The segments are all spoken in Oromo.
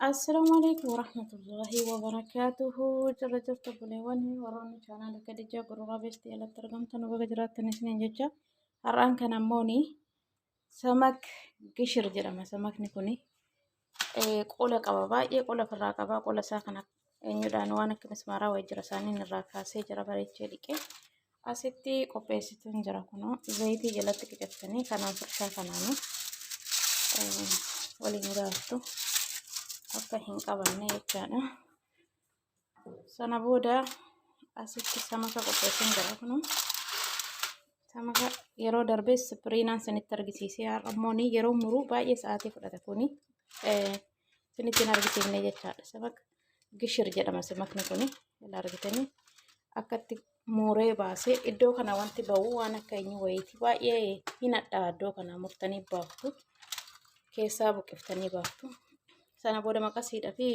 Assalaamu alaikum warahmatullahi wabarakaatuhu. Jirra jirtu obboleewwan warroonni chaanaala Khadijaa Gurguraa Beestii alatti argamtan baga jiraattan isiniin jecha. Har'aan kan ammooni samak gishir jedhama. Samakni kuni qola qaba. Baay'ee qola ofirraa qaba. Qola isaa kana eenyudhaan waan akka mismaaraa wayii jira isaaniin irraa kaasee jira bareechee dhiqee. Asitti qopheessituun jira kunoo zayitii jalatti qicattanii kanaan furshaa kanaanii waliin gaaftu akka hin qabanne jechaadha. Sana booda asitti samaka qopheessuun jira kunoo samaka yeroo darbes piriinaan sinitti argisiisee har'a immoo yeroo muruu baay'ee sa'aatii fudhata kuni sinitti hin argisiifne jechaadha. Samaka gishir jedhama simakni kuni ila argitanii akkatti muuree baasee iddoo kana wanti ba'u waan akka eenyu wayiiti baay'ee hin hadhaa iddoo kana murtanii baaftu keessaa buqqiftanii baaftu sana booda maqasiidha fi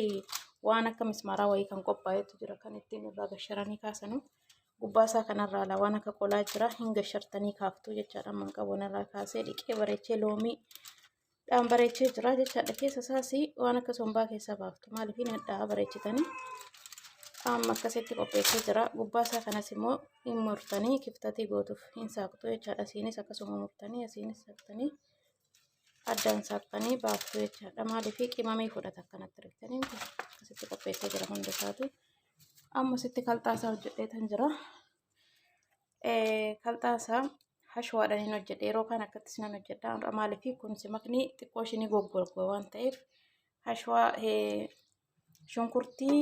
waan akka mismaaraa wayii kan qophaa'etu jira kan ittiin irraa gasharanii kaasanu gubbaa isaa kanarraa alaa waan akka qolaa jira hin gashartanii kaaftu jechaadha man qabuun irraa kaasee dhiqee bareechee loomii dhaan bareechee jira jechaadha. Keessa isaas waan akka sombaa keessaa baaftu. Maaliif hin hadhaa bareechitanii amma akkasitti qopheessee jira. Gubbaa isaa kanas immoo hin murtanii kiftatii gootuuf hin saaqtu jechaadha. Asiinis akkasuma murtanii asiinis saaqtanii addaan saaqtanii baaftu jechaadha. Maaliif qimamii fudhata akkanatti argitanii akkasitti qopheessee jira hunda isaatu. Amma asitti kalxaa isaa hojjedheetan jira. Kalxaa isaa hashwaadhaan hin hojjedhe yeroo kaan akkattis nan hojjedha har'a maaliif kun simakni xiqqoo ishinii goggorga waan ta'eef hashwaa shunkurtii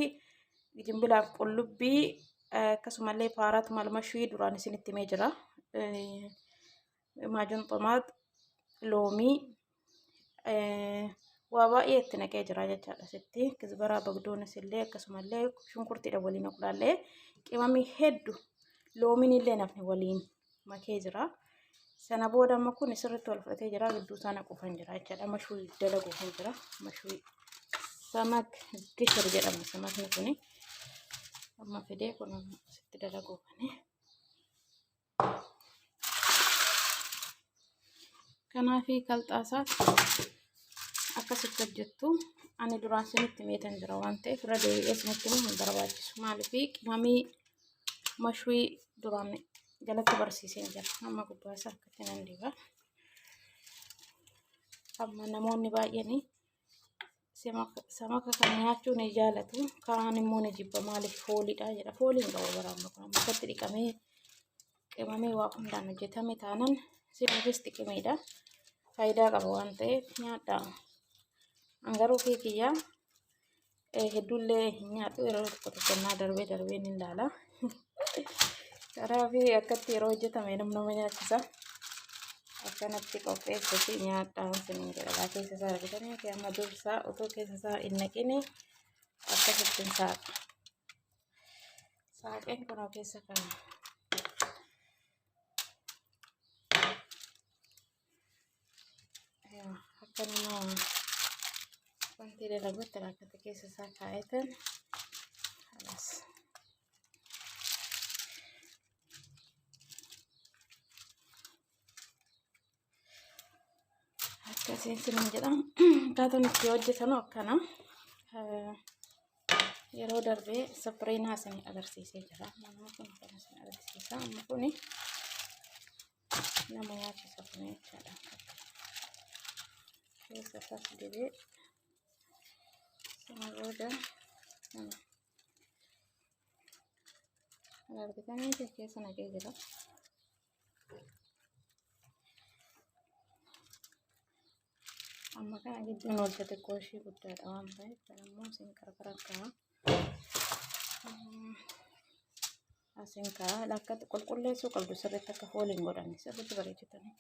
jimbilaaf qullubbii akkasumallee paaraat malmashii duraan isinitti himee jira maajuun xomaat loomii waa baay'ee itti naqee jira jechaadha sitti kisbaraa bagdoonis illee akkasumallee shunkurtiidha waliin oqlaallee qimamii hedduu loomiin illee nafni waliin makee jira. Sana booda amma kun sirriitti wal fudhatee jira gidduu isaa naquufan jira jechaadha mashuu dalaguufan jira mashuu samak gishir jedhama samakni kuni amma fidee kun sitti dalaguufani. Kanaafi kalxaasaa akkasitti hojjettu. Ani duraan isinitti meetan jira waan ta'eef irra deebi'ee isinitti himuu hin barbaachisu. Maaliif qimamii mashwii duraan jalatti barsiiseen jira. Amma gubbaa isaa akkatti nan diba. Amma namoonni baay'een samaka kana nyaachuu ni jaalatu. Kaan immoo ni jibba. Maaliif fooliidha jedha. Foolii hin qabu bara amma kun. Amma akkatti dhiqamee qimamee waa hundaan hojjetame taanan sinaafis xiqimiidha. Faayidaa qaba waan ta'eef nyaadhaa. An garuu fi kiyyaa hedduullee hin nyaadhu yeroo tokko tokko naa darbee darbee ni ilaala. Karaa fi akkatti yeroo hojjetame nama nyaachisa. Akkanatti qopheessuufi nyaadhaan siniin jedha. Keessa isaa argitanii fi amma dursaa utuu keessa isaa hin naqini akkasitti hin saaqa. Saaqeen kunoo keessa kana. Akka nama wanti dalagutti rakkate keessa isaa kaa'etan halas. Akkasiin sinin jedha. Akkaataan itti hojjetanu akkana. Yeroo darbee sapiriinaa isin agarsiisee jira. Nama kun kan isin agarsiisa. Amma kuni nama nyaachisa kun jechaadha. Keessa isaas dibee sana booda kana argitanii keessa naqee jira. Amma kana gidduun oolcha xiqqoo ishii guddaadha waan ta'eef kan immoo isin qarqara ka'a. Asin ka'a akkatti qulqulleessuu qabdu sirriitti akka fooliin godhanne sirriitti bareechitanii.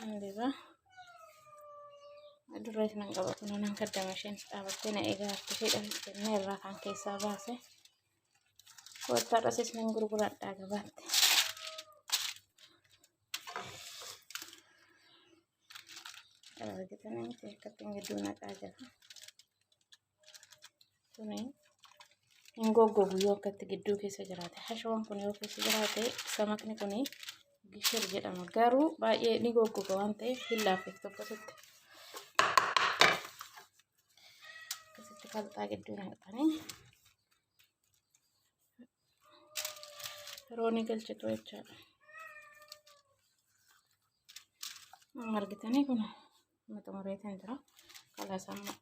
Andiba. Durrees nan qaba kun nan kaddama isheen dhaabattee na eegaa harki ishee dhaabbattee irraa kan keessaa baase. Kottaa dhasis nan gurguradhaa gabaatti. Argitanii miti akkatti gidduu naqaa jira. Kuni hin goggogu yoo akkatti gidduu keessa jiraate. Hashawaan kun yoo keessa jiraate samakni kun Gishir jedhama. Garuu baay'ee ni goggoga waan ta'eef hin laaffiftu akkasitti. Akkasitti kalxaa gidduu naqxanii yeroo ni galchitu jechaadha. Amma argitanii kun amma xumureetiin jira. Kalaas amma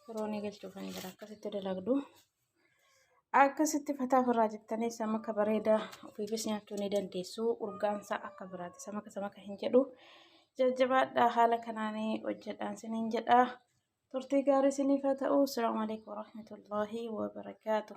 yeroo ni galchuufan jira. Akkasitti dalagdu. Akkasitti fataa ofirraa jettanii samaka bareedaa ofiifis nyaachuu ni dandeessu. Urgaansaa akka biraati. Samaka samaka hin jedhu. Jajjabaadhaa haala kanaan hojjedhaan siniin jedha. Turtii gaarii siniif haa ta'u. Salaamu alaikum warahmatullaahi wabarakaatu.